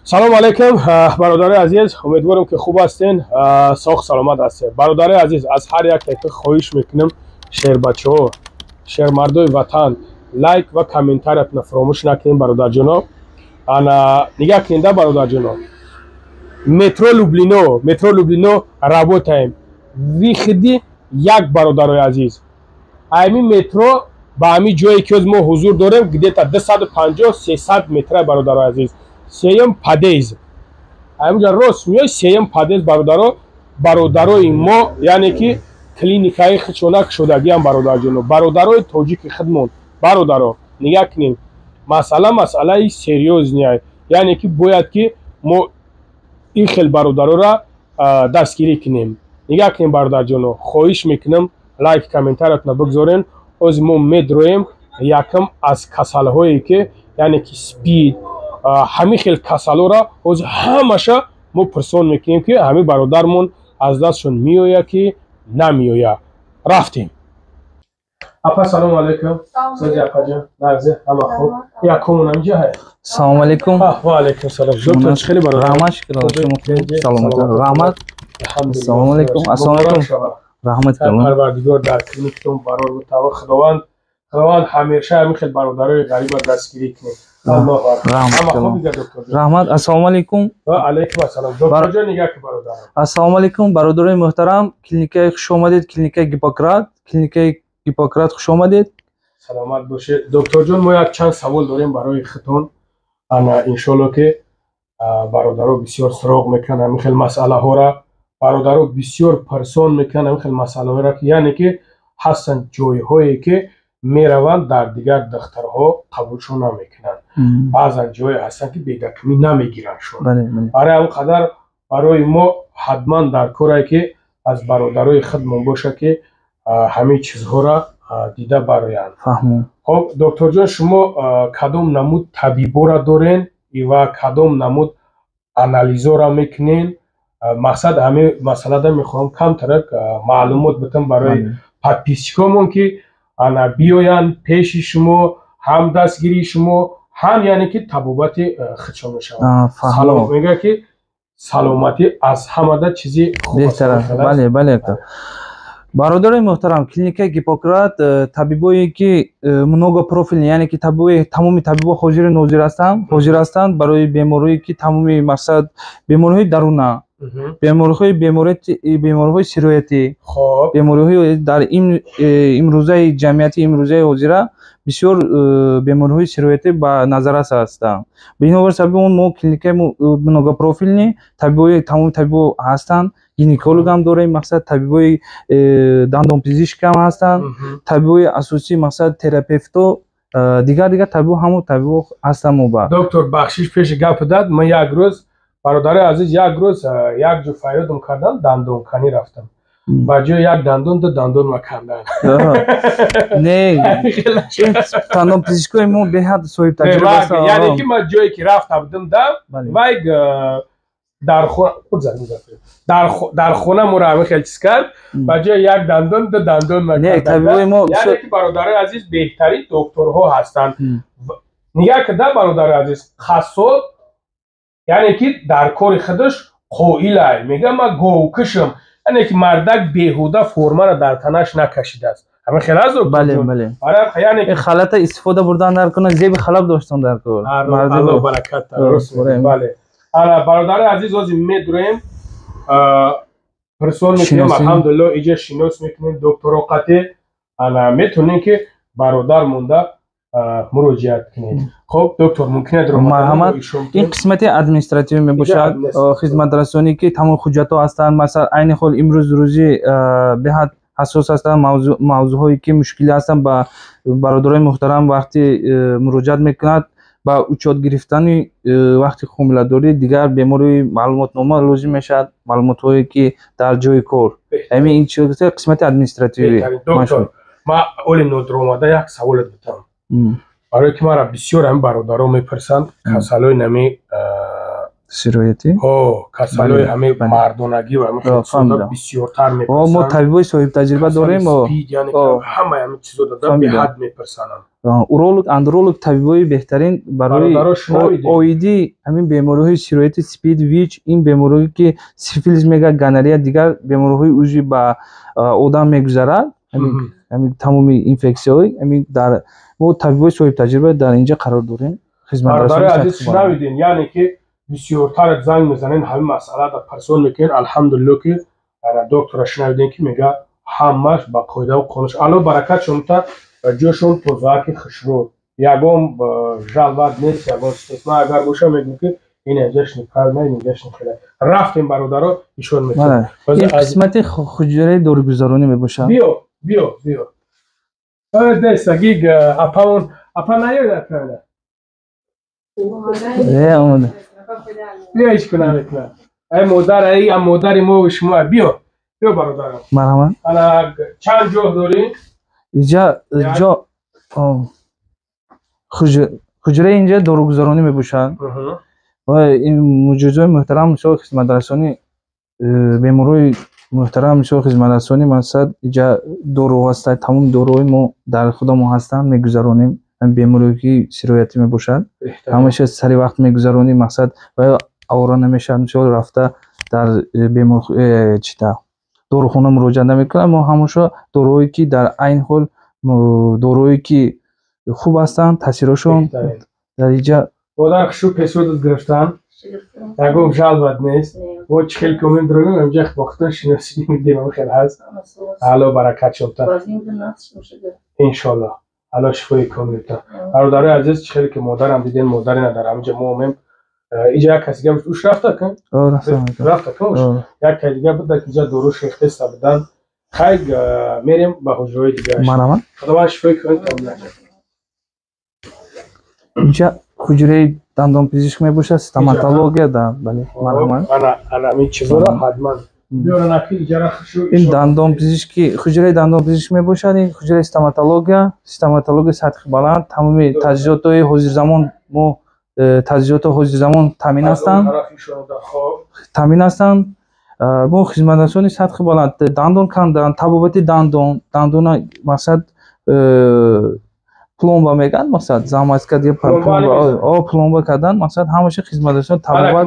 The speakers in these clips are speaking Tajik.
Салому алайкум, бародарои азиз, умедворам, ки хуб ҳастен, соғ саломат ҳастен. Бародарои азиз, аз ҳар як таифа хоҳиш мекунам, шербачаҳо, шермардои ватан, лайк ва комментариятона фаромӯш накунем, бародарҷоно. Ана нигаҳ кунеда, бародарҷоно, метро Люблино, метро Люблино работаем, выход и як, бародарои азиз. Ами метро ба ҳами ҷое ки мо ҳузур дорем, где-то 250-300 метра, бародарои азиз. Сеюм подъезд, ҳаминҷа рост меои, сеюм подъезд, бародаро. Бародарои мо, яъне ки клиникаи худшона кушодагиам, бародарҷоно, бародарои тоҷики худмон. Бародаро, нигаҳ кунем, масъала масъалаи серьёзный, яъне ки бояд ки мо ин хел бародарора дастгирӣ кунем. Нигаҳ кунем, бародарҷоно, хоҳиш мекунам, лайк, комментариятона бигзорен. Ҳозир мо медроем якм аз касалҳое ки, яъне ки СПИД, ҳамин хел касалҳоро ҳозир ҳамаша мо пурсон мекунем, ки ҳамин бародармон аз дастшон меояд ки намеояд. Рафтем. Апа, салому алайкум. Сози, апаҷон, нағзе, ҳама хуб? Якумон ҳаминҷа ҳай. Салому алайкум. Ва алайкум салом, доктор, чӣ хеле, бародар? Раҳмат, шукр, шумо хуб, саломат, раҳмат. Ассалому алайкум, ассалому алайкум, раҳмат. Парвардигор дар клиникатон барор бутава. Худованд, худованд ҳамеша ҳамин хел бародарои ғариба дастгирӣ кунед. Раҳмат, ассалому алайкум. Алайкум ассалом, докторҷон, нигаҳ ки, бародарам. Ассалому алайкум, бародарои муҳтарам, клиникаи хуш омадед, клиникаи Гиппократ, клиникаи Гиппократ хуш омадед. Саломат бошед, докторҷон. Мо як чанд савол дорем барои худтон. Ана иншолло ки бародаро бисёр суроғ мекунанд ҳамин хел масъалаҳоро, бародаро бисёр пурсон мекунанд ҳамин хел масъалаҳоро, ки яъне ки ҳастанд ҷойҳое ки мераванд, дар дигар духтарҳо қабулшон намекунанд, баъзан ҷое ҳастанд, ки бедакумӣ намегирандшон. Барои ҳамин қадар барои мо ҳатман дар корае, ки аз бародарои худмон бошад, ки ҳамин чизҳоро дида бароянд. Хоб, докторҷон, шумо кадом намуд табибора дорен ва кадом намуд анализора мекунен? Мақсад, ҳамин масъалада мехоҳам камтарак маълумот битам барои подписчикомон, ки ана биёянд пеши шумо, ҳам дастгирии шумо, ҳам яъне ки табобати худшон мешавад. Мегӯяд, ки саломатӣ аз ҳамада чизи хуб. Бале, бале, бародарои муҳтарам, клиникаи Гиппократ табибое ки многопрофильный, яъне ки табибои тамоми табибо ҳозиру нозир ҳастанд, ҳозир ҳастанд барои беморие ки тамоми, мақсад, бемориҳои даруна, бемориҳои бемориҳои сироятӣ, бемориҳои дар имрӯзаи ҷамъияти имрӯзаи ҳозира бисёр бемориҳои сироятӣ ба назаррас ҳастанд. Бинобар сабаби он мо клиникаи многопрофильный, табибои тамоми табибо ҳастанд, гинекологам дорем, мақсад, табибои дандонпизишкам ҳастанд, табибои асосӣ, мақсад, терапевто, дигар дигар табибо, ҳамо табибо ҳастанд мо ба Доктор, бахшиш, пеши гап дад. Ман як рӯз, бародари азиз, як рӯз як ҷо фарёдам кардам, дандонканӣ рафтам, ба ҷои як дандон ду дандон ма кандан. Не, дандонпизишкои мо беҳад соҳибтаҷриба. Яъне ки ман ҷое ки рафта будам да, вай дар хона моро ҳамин хел чиз кард, ба ҷои як дандон ду дандон ма. Яъне ки, бародарои азиз, беҳтарин докторҳо ҳастанд. Нигаҳ кида, бародарои азиз, қассоб, яъне ки дар кори худаш қоилай, мегӯяд: «Ман говкушам». Яъне ки мардак беҳуда формаро дар танаш накашидааст. Ҳамин хел аст? Бале, бале. Яъне халата истифода бурдан дар куна, зеби халат доштан дар кор. Алло баракат. Бале, ана, бародари азиз, ҳозир медурем, пурсон мекунем, алҳамдулилло, иҷа шинос мекунем докторо қатӣ. Ана метавонем ки бародар монда муроҷиат кунед. Хоб, доктор, мумкин Марҳамат, ин қисмати административӣ мебошад, хизматрасонӣ, ки тамоми ҳуҷҷатҳо ҳастанд. Масалан, айни ҳол имрӯз рӯзи беҳад ҳассос ҳастанд, мавзӯъҳое ки мушкилӣ ҳастанд ба бародарои муҳтарам вақти муроҷиат мекунад ба учёт гирифтани вақти ҳомиладорӣ, дигар бемории, маълумотнома лозим мешавад, маълумотҳое ки дар ҷои кор. Ҳамин ин қисмати административӣ. Доктор, ман оли нодиромада як саволе бутам, барое ки мара бисёр ҳамин бародарон мепурсанд, касалҳои нами Сироятӣ? Касалиҳои ҳамаи мардонагӣ ва бисёртар мепурсанд. Мо табибои соҳибтаҷриба дорем. Ҳамаи ҳамин чизо дада беҳад мепурсананд. Уролог, андролог табибои беҳтарин барои оиди ҳамин бемориҳои сирояти, СПИД, ВИЧ, ин бемориҳое ки сифилис мегӯяд, гонорея, дигар бемориҳои узви ба одам мегузарад, ҳамин тамоми инфексияҳои ҳамин дар мо табибои соҳибтаҷриба дар инҷа қарор дорем. Бародари азиз, шунавидем, яъне ки бисёртар занг мезанен, ҳамин масъалада парсон мекунен. Алҳамдулилло, ки доктора шунавидем, ки мега ҳамаш ба қоидаву қонун. Алло баракат шумта, ҷошон тозааки, хушрӯ, ягон жалоба нест, ягон чиз. Ман агар боша, мегӯм, ки ин инҷаш неправильно, ин инҷаш нехела. Рафтем, бародаро, ишон мекунем. Ин қисмати ҳуҷраи дорugузаронӣ мебошад. Биё, биё, биё, дестагиг апаон, апа наёд. Омода. Биё, ҳеч куна мекунад. Ай модар, ай модари мо шумо. Биё, биё, бародарам. Марҳамат. Ана чанд ҷо дорӣ? Инҷа ҷо ҳуҷраи инҷа доругузаронӣ мебошад ва ин муҷизои муҳтарам, мисол, хизматрасонӣ беморҳои муҳтарам, мисол, хизматрасонӣ, мақсад, инҷа дору ҳастад, тамоми доруҳои мо дар худамон ҳастанд, мегузаронем. Беморие ки сироятӣ мебошад, ҳамаша сари вақт мегузаронем, мақсад, ва авора намешавад, мисол, рафта дар бемор чита дорухона муроҷиат намекунад. Мо ҳамаша доруҳое ки дар айни ҳол доруҳое ки хуб ҳастанд, таъсирашон дар инҷа. Модар, хушу песодат гирифтан, ягон жалоба нест. Мо чӣ хел комем дорем, инҷа бохтон шиносӣ медем, хел ҳаст. Алло баракат шобта, иншолло. Алло шифои комилта. Бародарои азиз, чӣ хеле ки модарам дидем, модарина дар ҳаминҷа мо омем. Иҷа як каси дига уш рафта кун, рафта кун, як каси дига буда, ки иҷа дору шехтеста будан. Хай, мерем ба ҳуҷраҳои дигааш. Худованд шифои комил комила. Инҷа ҳуҷраи дандонпизишк мебошад, стоматология да, бале, марҳамат. Ана ин чизоро ҳатман Ин дандонпизишки, ҳуҷраи дандонпизишк мебошад, ин ҳуҷраи стоматология, стоматология сатҳи баланд, тамоми таҷҳизотҳои ҳозирзамон, мо таҷҳизотҳои ҳозирзамон таъмин ҳастанд. Мо хизматрасони сатҳи баланд, дандон кандан, табобати дандон, дандона, мақсад, пломба мегӯянд, мақсад, замазка, пломба кардан, мақсад, ҳамаша хизматрасони табобат.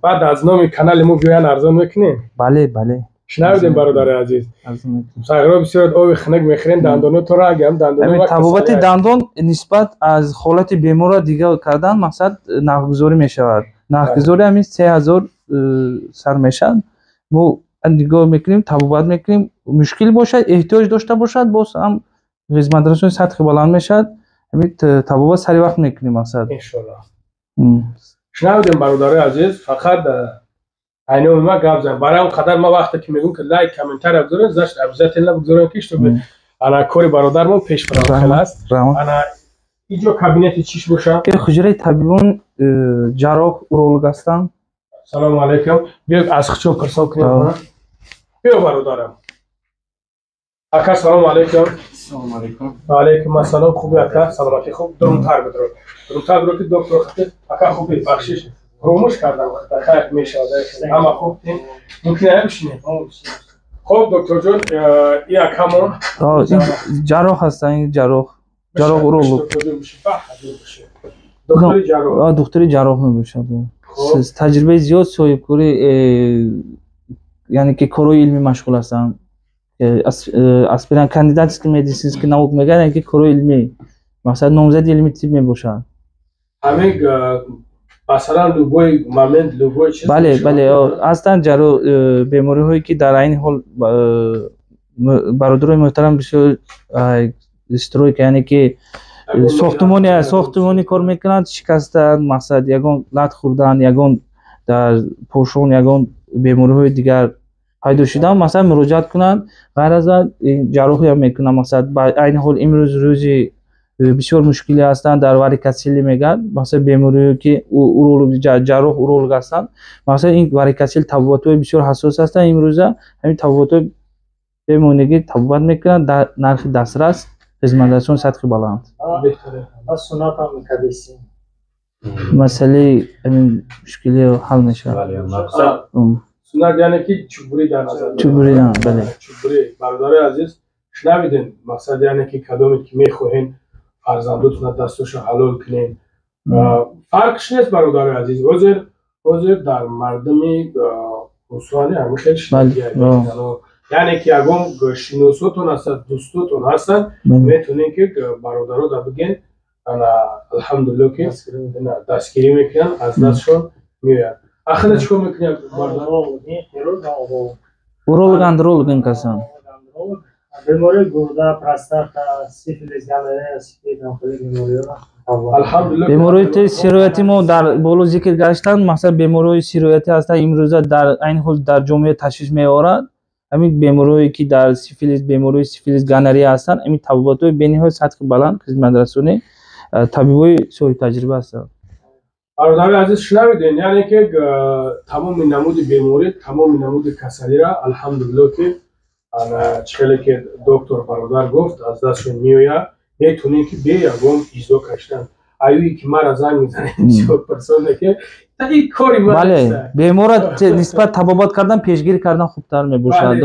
Баъд аз номи канали мо биёян, арзон мекунем. Бале. Шунавидем, бародари азиз, сағиро бисёр оби хунук мехӯрем, дандонотро агам дандон. Табобати дандон нисбат аз ҳолати беморро дигар кардан, мақсад, нархгузорӣ мешавад. Нархгузорӣ ҳамин 3000 сар мешавад. Мо нигоҳ мекунем, табобат мекунем, мушкил бошад, эҳтиёҷ дошта бошад, боз ҳам хизматрасони сатҳи баланд мешавад. Ҳамин табобат сари вақт мекунем, мақсад. Иншолло. Шунавидем, бародарои азиз, фақат айноми ма гап зан. Барои он қадар ма вақте ки мегӯм, ки лайк, комментария бигзоред, значит, обязательно бигзорем, ки чтобы ана кори бародармон пеш барад, хел аст. Ана иҷо кабинети чиш боша? Ҳуҷраи табибон, ҷарроҳ, уролог ҳастанд. Салому алайкум. Биё, аз хучон пурсон кунем. Биё, бародарам. Ака, салому алайкум. Салому алайкум. Ва алайкум ассалом. Хуби, ака? Саломатӣ хуб? Дурумтар бидро, дурумтар бидро, ки доктор хати. Ака, хуби? Бахшиш, фуромӯш кардам. Хайр мешавад. Ҳама хуб, мумкин ая бишинем? Хуб, докторҷон, и акамон. Ҷарроҳ ҳастанд, ин ҷарроҳ уролог. Духтури ҷарроҳ мебошад, таҷрибаи зиёд, соҳибкори, яъне ки корҳои илмӣ машғул ҳастанд, аспирант, кандидатский медицинский наук мегӯяд, яъне ки корҳои илмӣ, мақсад, номзади илми тиб мебошад. Ҳамин, масалан, любой момент, любой чиз. Бале, ҳастанд ҷарроҳ, бемориҳое ки дар айни ҳол, бародарои муҳтарам, бисёр стройка, яъне ки сохтумонӣ кор мекунанд, шикастанд, мақсад, ягон лат хӯрдан, ягон дар пошон ягон бемориҳои дигар пайдо шудан, масалан, муроҷиат кунанд. Ғайр аз он, ҷарроҳиам мекунанд, мақсад, айни ҳол имрӯз рӯзи бисёр мушкиле ҳастанд дар варикоцеле мегӯянд, мақсад, бемориҳое ки уролог, ҷарроҳ уролог ҳастанд, мақсад, ин варикоцеле табобатҳои бисёр ҳассос ҳастанд. Имрӯза ҳамин табобатҳои бемонегӣ табобат мекунанд дар нархи дастрас, хизматрасони сатҳи баланд. Сунатам кадесим. Масъалаи ҳамин мушкилиҳо ҳал мешавад. Суннат, яъне ки чӯббурӣ дар назар. Чӯббурӣ, бале. Чӯббурӣ. Бародарои азиз, шунавидем, мақсад, яъне ки кадоме ки мехоҳем фарзандотона дастошо ҳалол кунем, фарқш нест. Бародарои азиз, ҳозир дар мардуми русуани ҳамин хел яъне ки ягон шиносотон ҳастанд, дӯстотон ҳастанд, метавонем ки бародаро да бигем, алҳамдулилло, ки дастгирӣ мекунанд, аз дастшон меояд. Ахира чӣ кор мекунед? Уролог, андролог ин касан. Бемории гурда, простата, сифилис, гонорея, спид, бемориҳо. Бемориҳои сироятӣ мо дар боло зикр гаштанд. Мақсад, бемориҳои сироятӣ ҳастанд, имрӯза дар айни ҳол дар ҷомеа ташвиш меорад. Ҳамин бемориҳое ки дар сифилис, бемориҳои сифилис, гонорея ҳастанд, ҳамин табобатҳои бениҳоят сатҳи баланд, хизматрасонӣ, табибҳои соҳибтаҷриба ҳастанд. Бародари азиз, шунавидем, яъне ки тамоми намуди беморӣ, тамоми намуди касалиро, алҳамдулилло, ки чӣ хеле ки доктор бародар гуфт, аз дастшон меояд. Метавонем ки бе ягон изо кашидан аюе ки мара занг мезанем, бисёр пурсонде ки ин кори ман. Бале, беморро нисбат табобат кардан пешгирӣ кардан хубтар мебошад.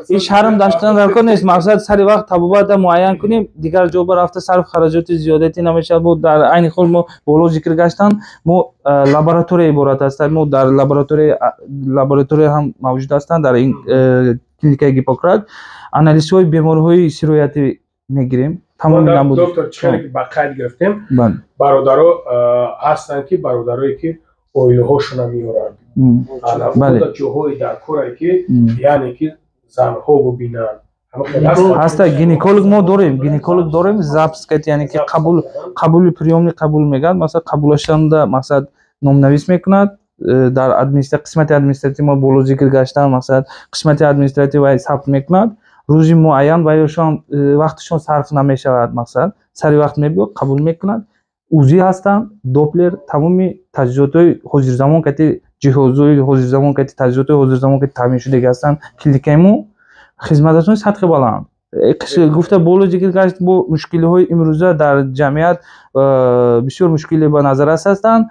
Ин шарм доштан дар кор нест. Мақсад, сари вақт табобатро муайян кунем, дигар ҷо ба рафта сарф хараҷоти зиёдатӣ намешавад. Мо дар айни ҳол, мо боло зикр гаштан, мо лаборатория иборат ҳастанд, мо дар лаборатория ҳам мавҷуд ҳастанд. Дар ин клиникаи Гиппократ анализҳои бемориҳои сироятӣ мегирем, тамоми намуд. Доктор, чӣ хеле ки ба қайд гирифтем, бародаро ҳастанд ки бародарое ки оилаҳошона меоранд, ҷоҳои дар корае ки яъне ки занҳо бубинанд. Ҳаста, гинеколог мо дорем, гинеколог дорем, запись кат, яъне ки қабул, қабули приёмный қабул мегӯяд. Масалан, қабулашанда, мақсад, номнавис мекунад дар қисмати административ. Мо боло зикр гаштан, мақсад, қисмати административ вай сабт мекунад рӯзи муайян ва ёшон вақташон сарф намешавад. Мақсад, сари вақт мебиёд, қабул мекунад. УЗИ ҳастанд, доплер, тамоми таҷҳизотҳои ҳозирзамон кати, ҷиҳозҳои ҳозирзамон кати, таҷҳизотҳои ҳозирзамон кати таъминшудагӣ ҳастанд. Клиникаи мо хизматрасони сатҳи баланд. Гуфта боло зикр гашт, бо мушкилиҳои имрӯза дар ҷамъият бисёр мушкиле ба назаррас ҳастанд,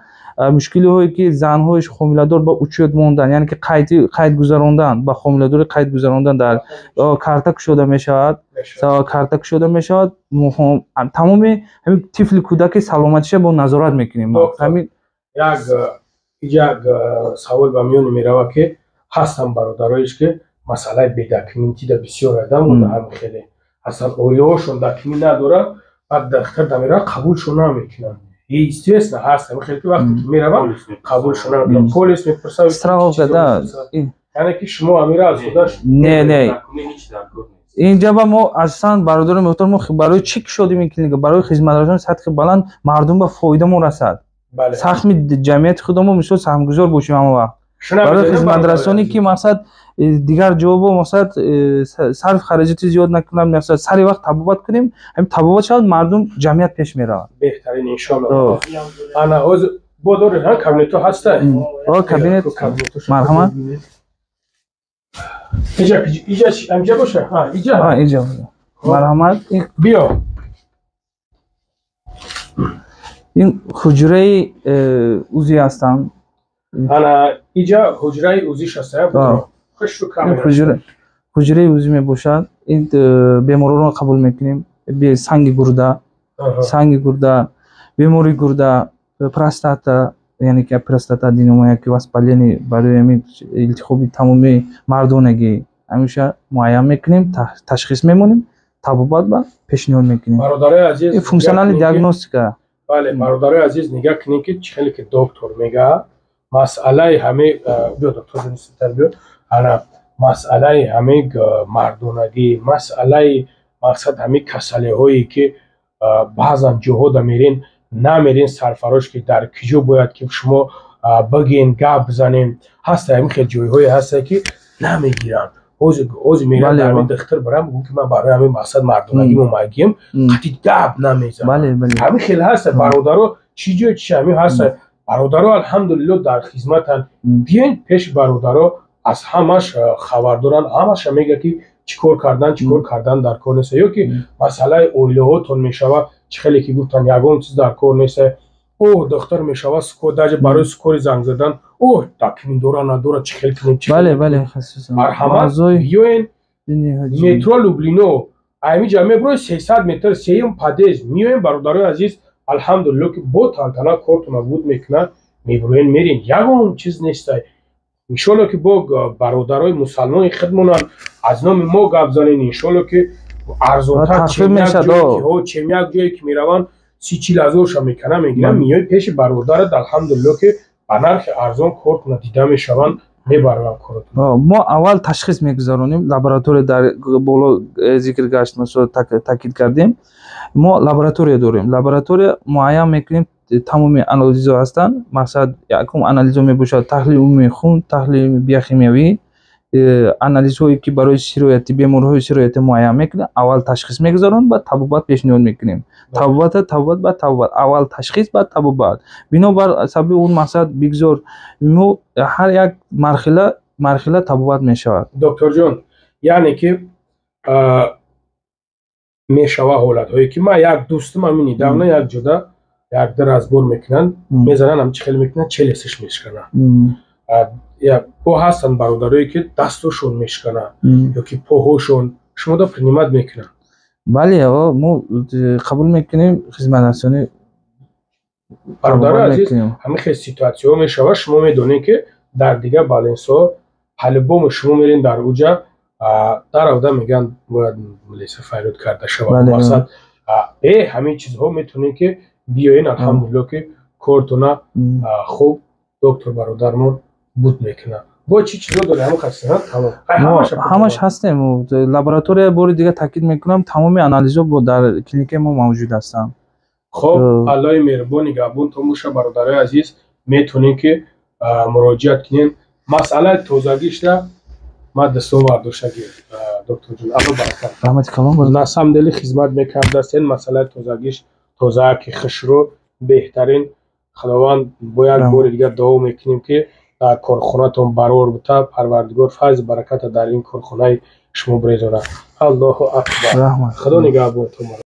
мушкилиҳое ки занҳои ҳомиладор ба учёт мондан, яъне ки қайд гузарондан, ба ҳомиладорӣ қайд гузарондан, дар карта кушода мешавад, карта кушода мешавад. Тамоми ҳамин тифли кӯдаки саломатиша бо назорат мекунем. Як иҷа савол ба миёни меравад, ки ҳастанд бародароеш ки масъалаи бедокументида бисёр адам ҳамин хеле ҳастанд, оилаҳошон документ надорад, баъд дахтар да меравад, қабулшон намекунанд. Естественно, ҳаст ҳамин хеле ки вақте ки меравам, қабулшон намекунанд, полис мепурсад. Страховка да. Яъне ки шумо амира аз худаш? Не, инҷа ба мо асосан, бародари муҳтарам, мо барои чӣ кушодем ин клиника? Барои хизматрасони сатҳи баланд, мардум ба фоидамо расад, сахми ҷамъияти худамо, мисол, саҳмгузор бошем ҳама вақт барои хизматрасонӣ, ки мақсад, дигар ҷоҳо, мақсад, сарф хараҷоти зиёд накунам, мақсад, сари вақт табобат кунем, ҳамин табобат шавад, мардум, ҷамъият пеш меравад. Беҳтарин, иншоалло. Ана ҳозир бо доред кабинетҳо ҳаста? Кабинет, марҳамат. Иҷа, иҷа, инҷа боша, иҷа. Иҷа, марҳамат. Биё. Ин ҳуҷраи УЗИ ҳастанд. Ана иҷа ҳуҷраи УЗИш аст. Ҳуҷраи УЗИ мебошад. Ин беморонро қабул мекунем: санги гурда, санги гурда, бемории гурда, простата, яъне ки простата, аденома яки воспаление, барои ҳамин илтиҳоби тамоми мардонагӣ ҳамеша муайян мекунем, ташхис мемонем, табобат ба пешниҳод мекунем. Бародарои азиз, функциональная диагностика. Бале, бародарои азиз, нигаҳ кунем, ки чӣ хеле ки доктор мега, масъалаи ҳаме, биё, доктор, биё. Ана масъалаи ҳамаи мардонагӣ, масъалаи, мақсад, ҳамаи касалиҳое ки баъзан ҷоҳо да мерен, намерен, сарфарош ки дар киҷо бояд ки шумо биген, гап занем, ҳаста ҳамин хел ҷойҳое ҳаста ки намегиранд. Ҳозир мерам, дар ҳамин духтур барам, гӯм ки ман барои ҳамин, мақсад, мардонагӣ мумагим, қатъи гап намезанам. Ҳамин хел ҳаста, бародаро, чӣ ҷой чи ҳамин ҳаста. Бародаро, алҳамдулилло, дар хизматанд. Биёен пеши бародаро, аз ҳамаш хабар доранд, ҳамаша мега ки чӣ кор кардан, чӣ кор кардан дар кор нест, ё ки масъалаи оилаҳотон мешавад, чӣ хеле ки гуфтанд, ягон чиз дар кор нест. О, доктор, мешава даже барои скорый занг задан, о, документ дора, надора, чӣ хел кунем? Бале, бале. Марҳамат, биёен метро Люблино, аймиҷа меброи, 300 метр, сеюм подъезд миёем. Бародарои азиз, алҳамдулилло, ки бо тантана кортона буд мекунад. Меброен, мерен, ягон чиз нестай. Иншолло, ки бо бародарои мусалмони худмонанд, аз номи мо гап занен. Иншолло, ки арзонтар, чем як ҷое ки мераванд, 30-40 ҳазорша мекана, мегиранд. Миёи пеши бародарат, алҳамдулилло, ки ба нархи арзон кортона дида мешаванд, мебаранд коротон. Мо аввал ташхис мегузаронем. Лаборатория дар боло зикр гашт, масалан, таъкид кардем, мо лаборатория дорем. Лаборатория муайян мекунем, тамоми анализҳо ҳастанд. Мақсад, якум анализҳо мебошад таҳлили умумии хун, таҳлили биохимиявӣ, анализҳое, ки барои сирояти, бемориҳои сироятӣ муайян мекунем. Аввал ташхис мегузаронем, баъд табобат пешниҳод мекунем. Табобата, табобат, баъд табобат, аввал ташхис, баъд табобат. Бинобар сабаби он, мақсад, бигзор мо ҳар як марҳила марҳила табобат мешавад. Докторҷон, яъне ки мешава ҳолатҳое, ки ман як дӯстам ҳамин недавно як ҷода якда разбор мекунанд, мезананд, ҳам чӣ хел мекунанд, челюсть аш мешканад. Бо ҳастанд бародарое, ки дастошон мешканад ё ки поҳошон, шумода принимать мекунанд? Бале, мо қабул мекунем, хизматрасонӣ. Бародари азиз, ҳамин хел ситуатсияҳо мешавад. Шумо медонед, ки дар дигар больница ҳо по-любому шумо мерен дар уҷа, даравда мегӯянд, бояд милиса фарёд карда шавад. Мақсад, бе ҳамин чизҳо метавонед, ки биёен. Алҳамдулилло, ки кортона хуб доктор бародармон буд мекунад. Бо чӣ чизо дорем? Ҳамон хастаҳо тамом? Ҳамаш ҳастем. Лаборатория, бори дигар таъкид мекунам, тамоми анализҳо дар клиникаи мо мавҷуд ҳастанд. Хоб, Аллоҳи меҳрубон нигаҳбонтон боша. Бародарои азиз, метавонем, ки муроҷиат кунем. Масъалаи тозагишда ман дастон бардоштаги, докторҷон, алло баракат. Раҳмати калон. На самом деле хизмат мекардастен. Масъалаи тозагиш тоза, ки хушрӯ, беҳтарин. Худованд, бо як бори дигар дуо мекунем, ки дар корхонатон барор бута, Парвардигор файзу бараката дар ин корхонаи шумо бирезонад. Аллоҳу акбар, Худо нигаҳбонтон.